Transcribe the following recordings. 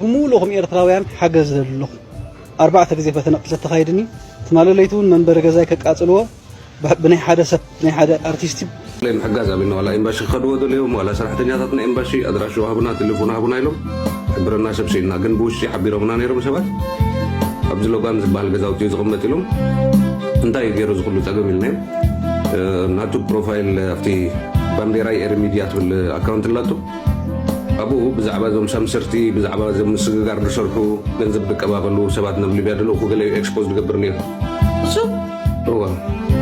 ብምሉእኹም ኤርትራውያን ሓገዝ ዘድለኹም። ኣርባዕተ ግዜ ፈተነ ቅትለት ተኻይድኒ። ትማሊ ለይቲ እውን መንበሪ ገዛይ ከቃጽልዎ ብ-፣ ብናይ ሓደ ሰብ፣ ናይ ሓደ ኣርቲስት። ለይ ምሕጋዝ ኣቢልና ዋላ ኤምባሲ ክኸድዎ ደለዮም ዋላ ሰራሕተኛታት ናይ ኤምባሲ ኣድራሽ ሃቡና፣ ቴሌፎን ሃቡና ኢሎም ሕብረና ሰብ ስኢልና። ግን ብውሽጢ ሓቢሮምና ነይሮም ሰባት። ኣብዚ ሎጋን ዝበሃል ገዛውቲ እዩ ዝቕመጥ ኢሎም። እንታይ ገይሩ ዝኽሉ ጸገም ኢልናዮም። እ፣ ናቱ ፕሮፋይል ኣብቲ ባንዴራ ኤሪ ሚድያ ትብል ኣካውንት ኣላቶ። ኣብኡ ብዛዕባ እዞም ሳምሰርቲ፣ ብዛዕባ እዞም ምስግጋር ዝሰርሑ፣ ገንዘብ ዝቀባበሉ ሰባት ናብ ሊብያ ደለኹ ገለ እዩ ኤክስፖዝ ዝገብር ነይሩ። እሱ እዋ፣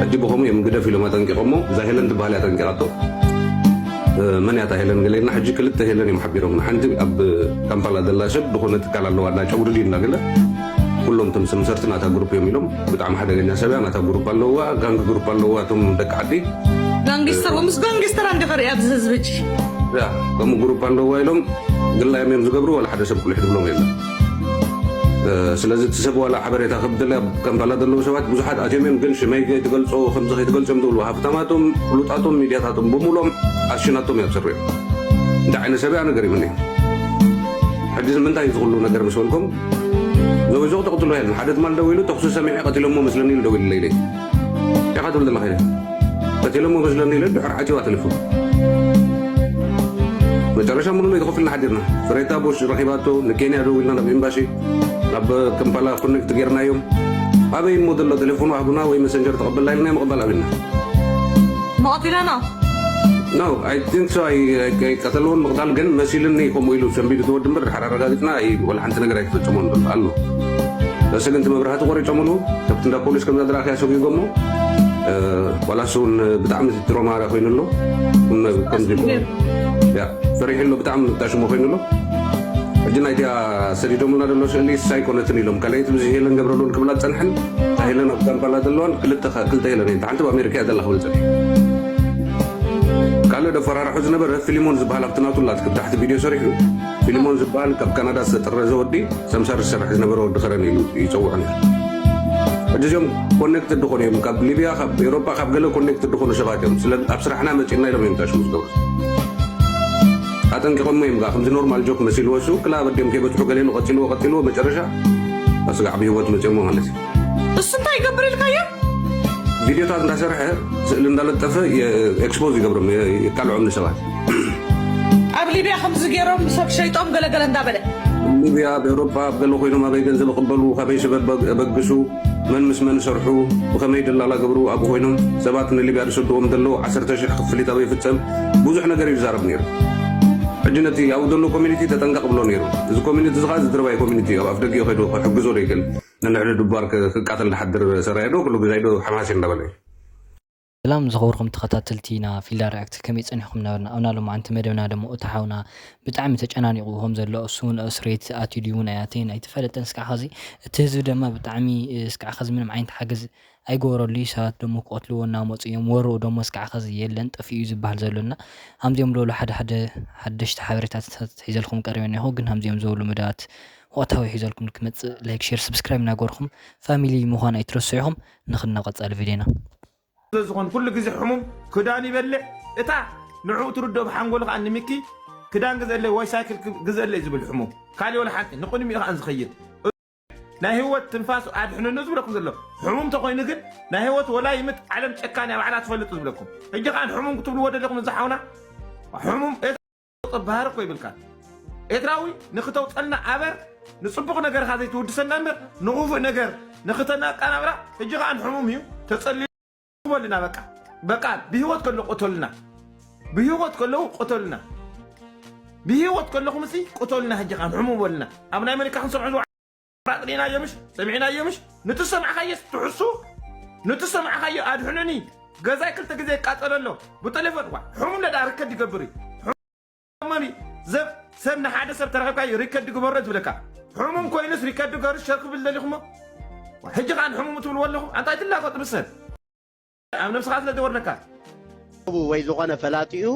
ሕጂ ብኸምኡ እዮም ግደፍ ኢሎም ኣጠንቂቖሞ። እዛ ሄለን ትበሃል እያ ኣጠንቂቓቶ። እ፣ መን እያ እታ ሄለን ገለ ኢልና፣ ሕጂ ክልተ ሄለን እዮም ሓቢሮምና። ሓንቲ ኣብ ካምፓላ ዘላ ሰብ ዝኾነ ትካል ኣለዋ፣ እንዳ ጨጉሪ ድዩ እንዳ ገለ፣ ኩሎም እቶም ሰምሰርቲ ናታ ግሩፕ እዮም ኢሎም። ብጣዕሚ ሓደገኛ ሰብ እያ። ናታ ግሩፕ ኣለዋ፣ ጋንግ ግሩፕ ኣለዋ። እቶም ደቂ ዓዲ ጋንግስተር ወምስ ጋንግስተር ኣንደፈር እያ ኣብዚ ህዝቢ እጂ ያ ከምኡ ግሩፕ ኣለዋ ኢሎም ግላዮም እዮም ዝገብሩ። ዋላ ሓደ ሰብ ቁልሕ ድብሎም የለን። እ፣ ስለዚ እቲ ሰብ ዋላ ሓበሬታ ከብድለ ኣብ ካምፓላ ዘለዉ ሰባት ብዙሓት ኣትዮም እዮም፣ ግን ሽመይ ከይትገልጾ ከምዚ ከይትገልጾ እዮም ዝብሉ። ሃብታማቶም፣ ፍሉጣቶም፣ ሚድያታቶም ብምሉኦም ኣሽናቶም እዮም ዝሰርሑ እዮም። እንታይ ዓይነት ሰብ እያ ነገር ይምኒ። ሕጂ ንምንታይ እዩ ዝኽሉ ነገር ምስ በልኩም፣ ዘወይዞ ተቕትሎ የለን። ሓደ ትማል ደው ኢሉ ተኹሲ ሰሚዐ ቀቲሎሞ መስለኒ ኢሉ ደው ኢሉ ለይለይ። ኢኻ ትብል ዘለኻ ኢለ። ቀቲሎሞ መስለኒ ኢለ ድሕር ዓፂዋ ተሊፉ። መጨረሻ ሙሉ ለይቲ ኮፍ ኢልና ሓዲርና። ፍሬታ ቦሽ ረኺባቶ፣ ንኬንያ ደው ኢልና ናብ ኤምባሲ፣ ናብ ከምፓላ ኮኔክት ጌርናዮም። ኣበይ እሞ ዘሎ ቴሌፎኑ ኣህቡና ወይ መሰንጀር ተቐበልና ኢልና ምቕባል ኣቢልና። መቐቲላና No, I think so. ኣይቀተልዎን ምቕታል ግን መሲልኒ ከምኡ ኢሉ ሰንቢዱ ተወዲ እምበር ድሓር ኣረጋጊፅና ኣይ-፣ ወላ ሓንቲ ነገር ኣይተፈፀሞን ዘሎ ኣሎ። በስ ግን እቲ መብራህቲ ቆሪፆምሉ ከብቲ እንዳ ፖሊስ ከምዛ ድራኽያ ሰጒጎሞ። እ፣ ዋላ እሱ እውን ብጣዕሚ ትሮማራ ኮይኑ ኣሎ። እም፣ ከምዚ ያ፣ ፈሪሑ ኣሎ ብጣዕሚ ምጣሽሞ ኮይኑ ኣሎ። ሕጂ ናይቲያ ሰዲዶምልና ዘሎ ስእሊ ሳይኮነትን ኢሎም ካልኣይቲ ብዚ ሄለን ገብረሉን ክብላ ዝፀንሐን እታ ሄለን ኣብ ካምፓላ ዘለዋን ክልተ ኸ-፣ ክልተ ሄለን እየን። ሓንቲ ኣብ ኣሜሪካ እያ ዘላ ክብል ፀንሐ። ካልእ ደፈራርሑ ዝነበረ ፊሊሞን ዝበሃል ኣብቲ ናቱ ላት ክብ ታሕቲ ቪድዮ ሰሪሑ፣ ፊሊሞን ዝበሃል ካብ ካናዳ ዝተጠረዘ ወዲ ሰምሳር ዝሰርሕ ዝነበረ ወዲ ከረን ኢሉ ይፀውዖ ነይሩ። ሕጂ እዚኦም ኮኔክትድ ዝኾኑ እዮም፣ ካብ ሊብያ፣ ካብ ኤውሮጳ፣ ካብ ገለ ኮኔክትድ ዝኾኑ ሰባት እዮም። ስለ ኣብ ስራሕና መፂእና ኢሎም እዮም ታሽሙ ዝገብሩ። ኣጠንቂቖሞ እዮም ጋ ከምዚ ኖርማል ጆክ መሲልዎ እሱ ክላ በዲኦም ከይበፅሑ ገሌሉ ቀፂልዎ ቀፂልዎ መጨረሻ ኣስጋዕ ብህይወት መፅኦሞ ማለት እዩ። እሱ እንታይ ይገብር ኢልካዮ? ቪድዮታት እንዳሰርሐ ስእሊ እንዳለጠፈ ኤክስፖዝ ይገብሮም ይቃልዖም ንሰባት። ኣብ ሊብያ ከምዚ ገይሮም ሰብ ሸይጦም ገለገለ እንዳበለ ሊብያ ኣብ ኤውሮጳ ኣብ ገለ ኮይኖም ኣበይ ገንዘብ ይቕበሉ ካበይ ሽበ በግሱ መን ምስ መን ይሰርሑ ብኸመይ ደላላ ገብሩ ኣብኡ ኮይኖም ሰባት ንሊብያ ዝሰድዎም ዘለዉ ዓሰርተ ሽሕ ክፍሊት ኣበይ ይፍጸም ብዙሕ ነገር እዩ ዝዛረብ ነይሩ። ሕጂ ነቲ ኣብኡ ዘሎ ኮሚኒቲ ተጠንቀቕ ብሎ ነይሩ። እዚ ኮሚኒቲ እዚ ኸዓ ዝድርባይ ኮሚኒቲ እዩ። ኣብ ኣፍደገ እዩ ከይዱ ክሕግዞ ዶ ይክእል? ንንሕዲ ድባር ክ-፣ ክቃተል ዝሓድር ሰራየ ዶ ኩሉ ግዜ ዶ ሓማሴ እንዳበለ እዩ። ሰላም ዝኸበርኩም ተኸታተልቲ ና ፊልዳ ሪያክት ከመይ ጸኒሕኩም ነበርና ኣብና ሎማዓንቲ መደብና ደሞ እቲ ሓውና ብጣዕሚ ተጨናኒቑ ከም ዘሎ እሱ እውን እስሬት ኣትዩ ድዩ እውን ኣያተይን ኣይተፈለጠን እስካዕ ኸዚ እቲ ህዝቢ ደማ ብጣዕሚ እስካዕ ኸዚ ምንም ዓይነት ሓገዝ ኣይገበረሉ እዩ ሰባት ደሞ ክቐትልዎ እናመፁ እዮም ወርኡ ደሞ እስካዕ ኸዚ የለን ጠፊኡ እዩ ዝበሃል ዘሎና ሃምዚኦም ዝበሉ ሓደ ሓደ ሓደሽቲ ሓበሬታታት ሒዘልኩም ቀሪበ እኒኹ ግን ሃምዚኦም ዝበሉ መደባት ወቕታዊ ሒዘልኩም ክመፅእ ላይክ ሼር ስብስክራይብ እናገበርኩም ፋሚሊ ምዃን ኣይትረስዑ ኢኹም ንኽድ ናብ ቀፃሊ ቪድዮና ስለዝኾን ኩሉ ግዜ ሕሙም ክዳን ይበልዕ እታ ንዕኡ ትርድኦ ብሓንጎሉ ከዓ ንሚኪ ክዳን ግዘለይ ወይ ሳይክል ግዘለይ ዝብል ሕሙም ካሊእ ወላ ሓንቲ ንቕድሚኡ ከዓ ዝኸይድ ናይ ህይወት ትንፋሱ ኣድሕነኒ ዝብለኩም ዘሎ ሕሙም ተኾይኑ ግን ናይ ህይወት ወላ ይምት ዓለም ጨካን እያ ባዕላ ትፈልጥ ዝብለኩም ሕጂ ከዓ ሕሙም ክትብልዎ ደለኹም እዚ ሓውና ሕሙም ኤርትራዊ እኮ ይብልካ ኤርትራዊ ንክተውፀልና ኣበር ንፅቡቕ ነገርካ ዘይትውድሰና እምበር ንኽፉእ ነገር ንክተናቃናብራ ሕጂ ከዓ ሕሙም እዩ ተፀልዩ በልና በቃ በቃ ብህይወት ከሎ ቅተሉና ብህይወት ከለዉ ቅተሉና ብህይወት ከለኹም ሲ ቅተሉና ሕጂ ከዓ ሕሙም በሉና ኣብ ናይ ኣሜሪካ ክንሰምዖ ዝዋ ራጥሪናዮ ምሽ ሰሚዕናዮ ምሽ ንትሰማዕካዮ ትሕሱ ንትሰማዕካዮ ኣድሕኑኒ ገዛይ ክልተ ግዜ ይቃጠለ ኣሎ ብቴሌፎን ዋ ሕሙም ነዳ ርከድ ይገብር እዩ ሕሙም ሰብ ሰብ ንሓደ ሰብ ተረኺብካዮ ሪከርድ ግበሮ ትብለካ ሕሙም ኮይኑስ ሪከርድ ገርስ ሸር ክብል ደሊኹሞ ሕጂ ከዓ ንሕሙም ትብልዎ ኣለኹም ኣንታይ ትላፈጥ ብሰብ ኣብ ነብስኻ ስለ ዝወርደካ ወይ ዝኾነ ፈላጢኡ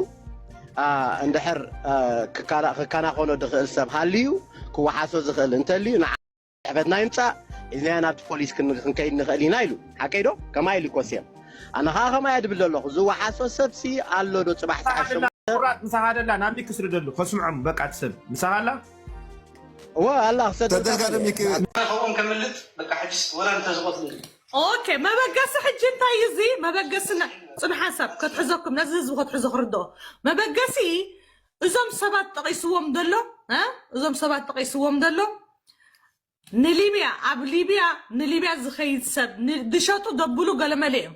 እንድሕር ክከናኸኖ ዝኽእል ሰብ ሃልዩ ክወሓሶ ዝኽእል እንተልዩ ንዓ ሕፈትና ይምፃእ ኢልና ናብቲ ፖሊስ ክንከይድ ንኽእል ኢና ኢሉ ሓቀይ ዶ ከማይ ኢሉ ይኮስየም ኣነ ከዓ ከማይ ድብል ኣለኹ ዝወሓሶ ሰብሲ ኣሎ ዶ ፅባሕ ሰዓት ሸሞንተ ቁራጥ ምሳኻ ደላ ናብ ሊክ ስርደሉ ከስምዖም በቃ እቲ ሰብ ምሳኻ ኣላ እዋ ኣላ ክሰደልካ ተደጋደም ይክ- ከውን ከምልጥ በቃ ሕጅስ ወላ እንተዝቆትሉ ኦኬ፣ መበገሲ ሕጂ እንታይ እዩ እዚ መበገሲ? ን- ጽኑ ሓሳብ ከትሕዘኩም፣ ነዚ ህዝቢ ከትሕዞ ክርድኦ። መበገሲ እዞም ሰባት ጠቒስዎም ዘሎ እ? እዞም ሰባት ጠቒስዎም ዘሎ ንሊብያ፣ ኣብ ሊብያ ንሊብያ ዝኸይድ ሰብ ን- ድሸጡ ደብሉ ገለመለ እዮም።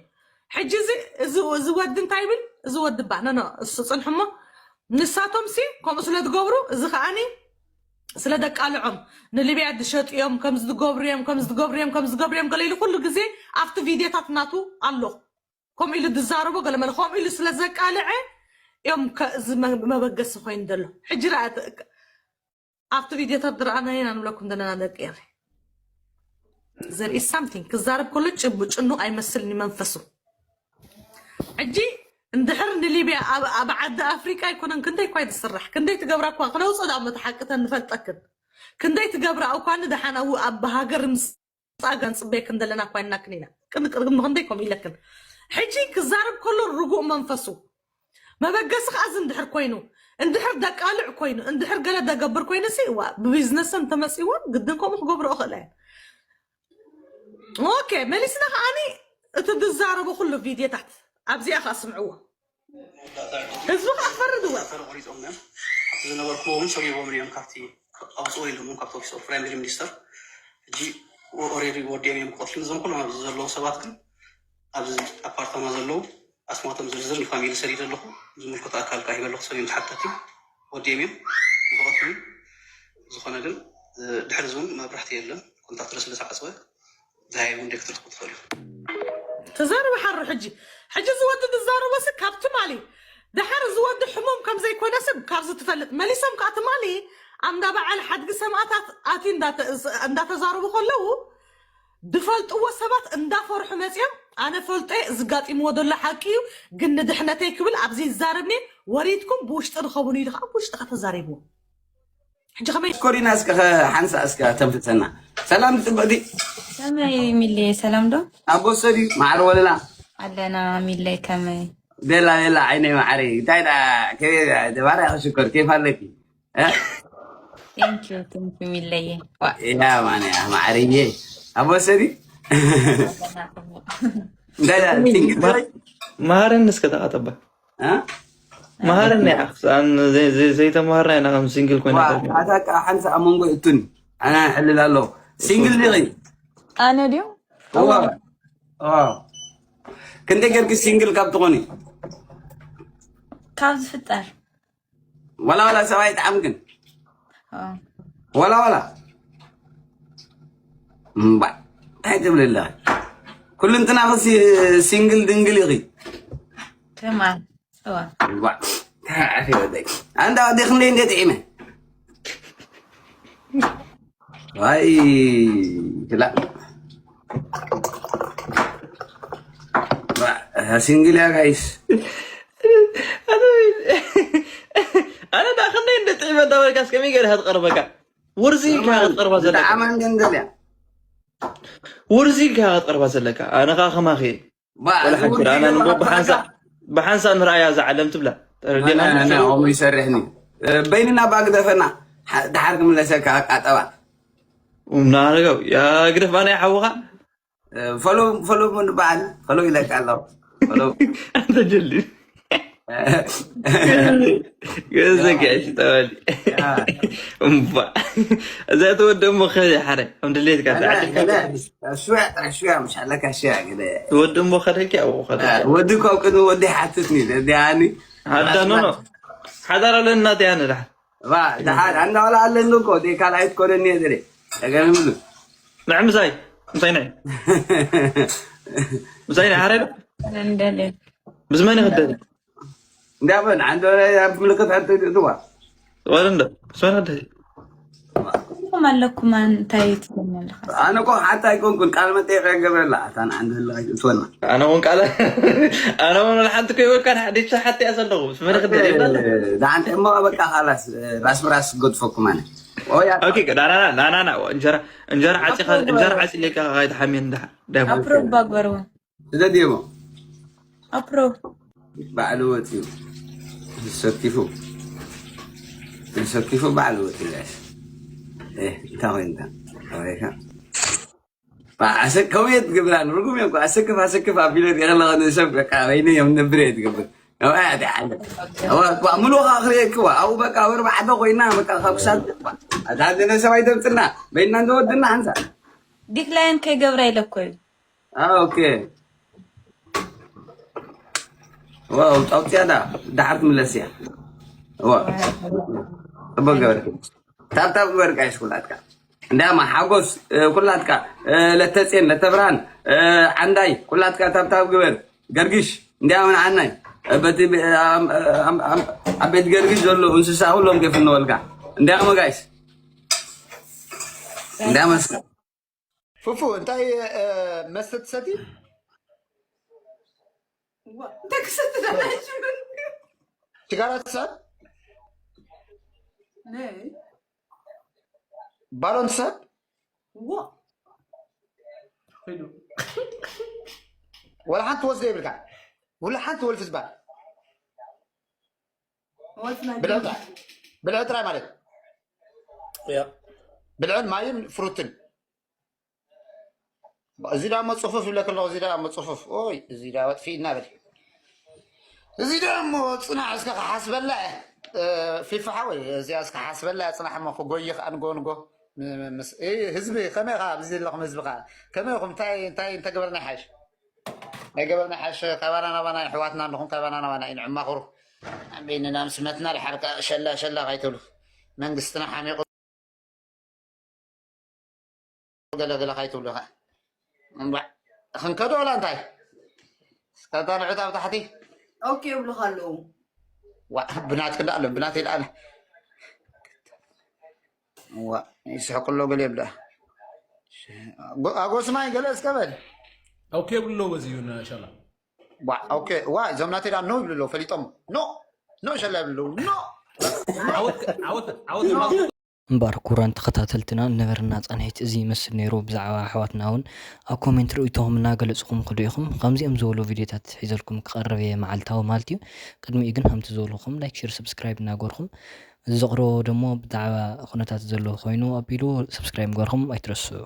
ሕጂ እዚ እዚ እዚ ወዲ እንታይ ይብል? እዚ ወዲ ባ ኖ ኖ እሱ ጽንሕሞ ንሳቶም ሲ ከምኡ ስለ ዝገብሩ እዚ ከዓኒ ስለ ደቃልዖም ንሊብያ ድሸጡ እዮም፣ ከም ዝገብሩ እዮም፣ ከም ዝገብሩ እዮም፣ ከም ዝገብሩ እዮም ገለ ኢሉ ኩሉ ግዜ ኣብቲ ቪድዮታት ናቱ ኣሎ። ከምኡ ኢሉ ዝዛረቦ ገለመለ ከምኡ ኢሉ ስለ ዘቃልዐ እዮም ከ- እዚ መ- መበገሲ ኮይኑ ዘሎ። ሕጂ ርኣ እቲ- ኣብቲ ቪድዮታት ዝረኣናዮ ኢና ንብለኩም ዘለና ደቂ ኤሪ። ዘርኢ ሳምቲንግ ክዛረብ ከሎ ጭቡ ጭኑቕ ኣይመስልን እዩ መንፈሱ። ሕጂ እንድሕር ንሊብያ ኣብ ኣብ ዓዲ ኣፍሪቃ ኣይኮነን ክንደይ እኳ እዩ ዝስራሕ ክንደይ ትገብራ እኳ ክነውፅእ ዳ መተሓቅተን ንፈልጠክን ክንደይ ትገብራ እኳ ንደሓን ኣብ ኣብ ሃገር ምስ ፃጋ ንፅበየክን ዘለና እኳ ይናክን ኢና ቅድሚ ቅድሚ ክንደይ ከምኡ ኢለክን። ሕጂ ክዛረብ ከሎ ርጉእ መንፈሱ መበገሲ ከዓ እዚ እንድሕር ኮይኑ እንድሕር ደቃልዕ ኮይኑ እንድሕር ገለ ደገብር ኮይኑ ሲ እዋ ብቢዝነሰን ተመፂወን ግድን ከምኡ ክገብሮ እኽእላ እየን። ኦኬ መሊስና ከዓኒ እቲ ዝዛረቦ ኩሉ ቪድዮታት ኣብዚኣ ከዓ ስምዕዎ ህዝቢ ከዓ ክፈርድ እወ ተፈረ ቆሪፆም እዮም ኣብቲ ዝነበርኩዎም ሰብይቦም እዮም ካብቲ ኣውፅኦ ኢሎም ካብቲ ኦፊስ ኦፍ ፕራይም ሚኒስተር ሕጂ ኦሬዲ ወዲኦም እዮም ክቐትሉ እዞም ኩሎም ኣብዚ ዘለዉ ሰባት ግን ኣብዚ ኣፓርታማ ዘለዉ ኣስማቶም ዝርዝር ንፋሚሊ ሰዲደ ኣለኹ ዝምልከቶ ኣካል ከዓ ሂበ ኣለኹ ሰብ እዮም ተሓታቲ ወዲኦም እዮም ንክቐትሉ ዝኾነ ግን ድሕሪ ዝውን መብራህቲ የለን ኮንታክተር ስለ ዝዓፅወ ዝሃየ እውን ደክትርኩ ትኽእል እዩ ተዛረበ ሓሩ ሕጂ ሕጂ ዝወዲ ዝዛረቦ ሲ ካብ ትማሊ ደሓር ዝወዲ ሕሙም ከም ዘይኮነ ስብ ካብዚ ትፈልጥ መሊሶም ከዓ ትማሊ ኣምዳ በዓል ሓድጊ ሰማእታት ኣቲ እንዳተዛረቡ ከለዉ ዝፈልጥዎ ሰባት እንዳፈርሑ መፅኦም ኣነ ፈልጦ ዝጋጢምዎ ዘሎ ሓቂ እዩ ግን ንድሕነተይ ክብል ኣብዚ ይዛረብኒ ወሪድኩም ብውሽጢ ርኸቡኒ ኢሉ ከዓ ብውሽጢ ከተዛሪብዎ ሕጂ ከመይ ኮሪና እስከ ሓንሳ እስከ ተንፍሰና ሰላም ፅብቅቲ ከመይ ሚሌ ሰላም ዶ ኣቦ ሰድዩ ማዕረ ወለላ ኣለና ሚሌ ከመይ ቤላ ቤላ ዓይነይ ማዕረ እንታይ ዳ ከቤ ደባራ ክሽኮር ኬፍ ኣለኪ እ? Thank you thank you ሚለየ ዋ ያ ማነ ማዕረየ ኣቦ ሰድዩ እንታይ ዳ ሲንግል መሃረን እስከ ተቃጠባ እ? መሃረኒ ኢኻ ዘይተማሃርና ኢና ከም ሲንግል ኮይና ኣታ ከዓ ሓንቲ ኣብ መንጎ እቱን ኣና ሕልል ኣሎ ሲንግል ዲኺ ኣነ ድዩ እዋ እዋ ክንደይ ገርኪ ሲንግል ካብ ትኾኒ ካብ ዝፍጠር ዋላ ዋላ ሰብኣይ ጣዕም ግን ዋላ ዋላ እምባ እንታይ ትብል ኣለኻ ኩሉ እንትና ክሲ ሲንግል ድንግል ኢኺ ትማል እዋ እምባ እንታይ ዓፊ ወደይ ኣንዳ ወዲ ክንደይ እንደ ጥዒመ ዋይ ክላ ሲንግል ያ ጋይስ ኣነ ዳ ክንደይ እንደ ጥዒመ እንዳበልካስ ከመይ ገይርካ ትቐርበካ ውርዚ ኢልካ ክትቀርባ ዘለካ ብጣዕሚ እንደንደልያ ውርዚ ኢልካ ክትቀርባ ዘለካ ኣነ ከዓ ከማኺ ወላ ሓንቲ ኣነ ንጎ ብሓንሳእ ብሓንሳእ ንርኣያ እዛ ዓለም ትብላ ተረዲእና ኦሙ ይሰርሕኒ በይንና ባግደፈና ድሓር ክምለሰካ ኣቃጠባ ናረገው ያ ግደፍ ኣነ ሓውኻ ፈሎ ፈሎ ምን በዓል ፈሎ ይለቃ ኣለኹ ፈሎ ኣንተ ጀሊ ገዘጋሽ ተባል እምባ እዛ ተወደ እሞ ከ ሓደ ከም ድሌትካ ሽያ ጥራሕ ሽያ ምሽ ኣለካ ሽያ ገለ ተወደ እሞ ከደልኪ ኣብኡ ከደ ወዲ ካብ ቅድሚ ወዲ ሓትትኒ ደዲኣኒ ኣዳ ኖ ኖ ሓዳር ኣለና ዲያ ንድሓር ባ ድሓር ኣንዳ ዋላ ኣለኒ እኮ ደ ካልኣይት ኮነ እኒየ ዝረ ተገርምሉ ንዕ ምሳይ ምሳይ ንዕ ምሳይ ንዕ ሓረዶ እንደለ ምስ መን ይኽደል እንዳበል ዓንዶ ኣብ ምልክት ሓንቲ እትዋ ወደ እንደ ምስ መን ይኽደል ኩም ኣለኩም እንታይ ትገኛለኻ ኣነ እኮ ሓንቲ ኣይኮንኩን ቃል መጠየቅ ገብረላ ኣታ ንዓንዶ ኣለካ እትወና ኣነ እውን ቃል ኣነ እውን ሓንቲ ኮይወልካ ንሓዲሽ ሓቲ እያ ዘለኹ ምስ መን ይኽደል ይብላለ ዳሓንቲ እሞ በቃ ካላስ ራስ ብራስ ገድፈኩም ኣነ ኦያ ኦኬ ዳናና ናናና እንጀራ እንጀራ ዓፂኻ እንጀራ ዓፂ ሌካ ካይትሓምየን ዳ ዳሞ ኣፕሮቭ ባግበርዎ ስደድየሞ ኣፕሮቭ ባዕሉ ወፂኡ ዝሰኪፉ ዝሰኪፉ ባዕሉ ወፂኡ ጋይስ እንታይ ኮይንካ ኣበይካ ኣሰከው የት ግብራን ርጉም እዮም። ኣሰክፍ ኣሰክፍ ኣቢለ ሪኸለኸ ንሰብ በቃ በይነ እዮም ነብረ የት ግብር ሙሉኻ ክርእየክዋ ኣብኡ በቃ ወርባዕተ ኮይና በቃ ካብ ክሳብ ኣዳንነ ሰብ ኣይተምፅና በይና እንተወድና ሓንሳ ዲክላይን ከይገብራ ኢለ እኮ እዩ። ኦኬ ዋው ጣውፅያ ዳ ዳሓር ትምለስ እያ። ዋ ፅቡቅ ገበርክ። ታብታብ ግበር ጋይስ ኩላትካ። እንዲያማ ሓጎስ ኩላትካ ለተፅየን ለተብርሃን ዓንዳይ ኩላትካ ታብታብ ግበር። ገርግሽ እንዲያማ ንዓናይ በቲ ኣብ ቤት ገርግሽ ዘሎ እንስሳ ኩሎም ከፍንወልካ። እንዲያማ ጋይስ እንዲያማ እስከ ፉፉ እንታይ መስተ ትሰቲ? ዋ፣ እንታይ ክሰቲ ደላ ሽምን? ሽጋራ ትሰት? ነይ፣ ባሎን ትሰት? ዋ፣ ወላ ሓንቲ ወስደ ይብልካ። ወላ ሓንቲ ወልፊ ዝበሃል ወልፍ ናይ ብልዕ ጥራይ ብልዕ ጥራይ ማለት ያ ብልዕን ማይን ፍሩትን። እዚ ዳሞ ፅፉፍ ይብለክ ኣለኹ። እዚ ዳሞ ፅፉፍ ኦይ እዚ ዳ ወጥፊእና በል። እዚ ዳሞ ፅናሕ እስከ ክሓስበላ እየ። እ፣ ፊፋ ሓወይ እዚኣ እስከ ሓስበላ እየ። ፅናሕ እሞ ክጎይኽ ኣንጎ ንጎ ም- ምስ እ፣ ህዝቢ ከመይ ኻ ኣብዚ ዘለኹም ህዝቢ ኻ ከመይ ኹም እንታይ እንታይ እንተገበርና ይሓይሽ? ናይ ገበርና ሓሽ ካባና ናባና ኣሕዋትና ኣለኹም ካባና ናባና እዩ ንዕማኽሩ። ኣንበይንና ምስ መትና ድሓር ከኣ ሸላ ሸላ ካይትብሉ መንግስትና ሓሚቑ ገለ ገለ ካይትብሉ ከኣ እምባዕ ክንከዶ ወላ እንታይ እስካታ ንዕት ኣብ ታሕቲ ኦኬ ይብሉኻ ኣለዉ። ዋ ብናት ክንዳ ኣሎ ብናት ይልኣለ ዋ ይስሕቁ ኣሎ ገለ ይብላ ኣጎስማይ ገለ እስከ በል ኦኬ ብሎ በዚ ይሁን ሻላ ዋ ኦኬ ዋ እዞም ናተይ ዳ ኖ ይብሉ ኣለዉ ፈሊጦም ኖ ኖ ሸላ ይብሉ ኣለዉ ኖ ዓወት ዓወት ዓወት እምበኣር ክቡራን ተኸታተልትና ዝነበረና ፃንሒት እዚ ይመስል ነይሩ። ብዛዕባ ኣሕዋትና እውን ኣብ ኮሜንት ርእይቶኹም እናገለፅኹም ክዱ ኢኹም። ከምዚኦም ዝበሉ ቪድዮታት ሒዘልኩም ክቐርብ እየ መዓልታዊ ማለት እዩ። ቅድሚኡ ግን ከምቲ ዝበልኹም ላይክ፣ ሼር፣ ሰብስክራይብ እናገርኹም እዚ ዘቕርቦ ደሞ ብዛዕባ ኩነታት ዘሎ ኮይኑ ኣቢሉ ሰብስክራይብ ምግባርኩም ኣይትረስዑ።